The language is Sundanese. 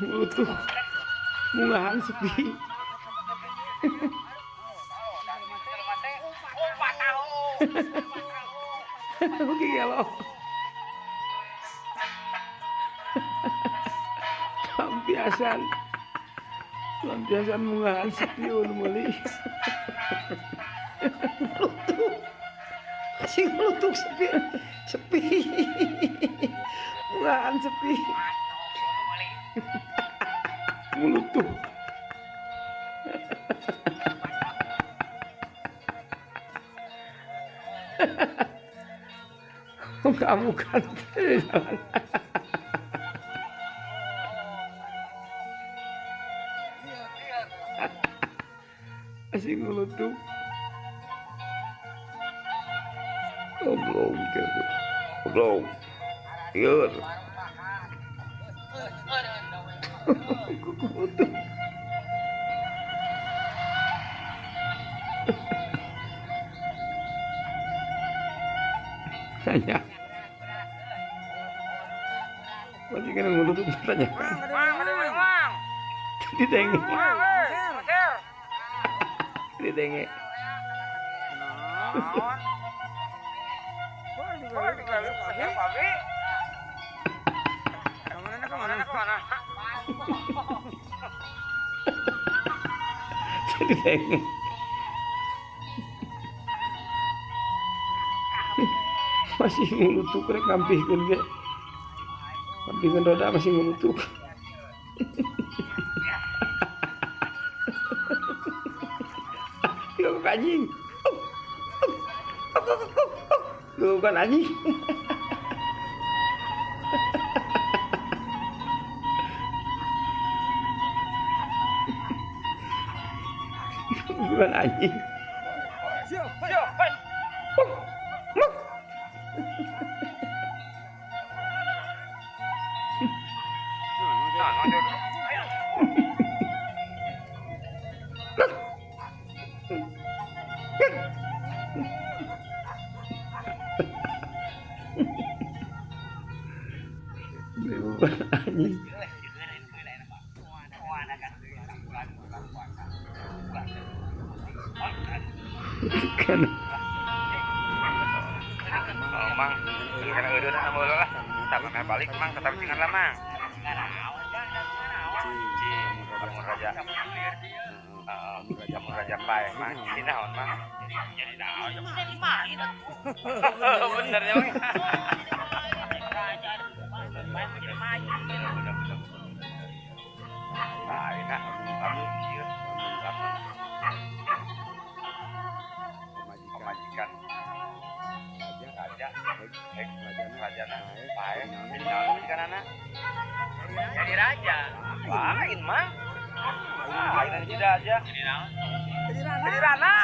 Utuh munggahan sepi. Oke gelo. Lampiasan. Lampiasan munggahan sepi nu meuli. Ngulutuk. Masih ngulutuk sepi. Sepi. Munggahan sepi. Ngulutuk. Kamu kan jalan. Masih ngulutuk. Goblok gitu. Goblok. Lieur. Kukutuk. Tanya. Masih kena ngulutuk tanyakan. Ditenge. Ditenge. Ditenge. Masih ngulutuk rek ngampihkeun ge. Ngampihkeun roda masih ngulutuk. Yo anjing. Bukan anjing. Bukan anjing. Bukan anjing. Kan. Oh, Mang, karena udah nama lah. Tak balik, Mang, tetap tinggal lah, Mang. Cing, raja. Kamu raja pae, Mang. Jadi naon, Mang? Jadi naon? Bener ya, Mang. Nah, enak. Kamu ieu, lamun pamajikan raja, rek rajana pae, jadi naon pamajikanana? Jadi raja. Lain, Mang. Lain jadi raja. Jadi naon? Jadi rana.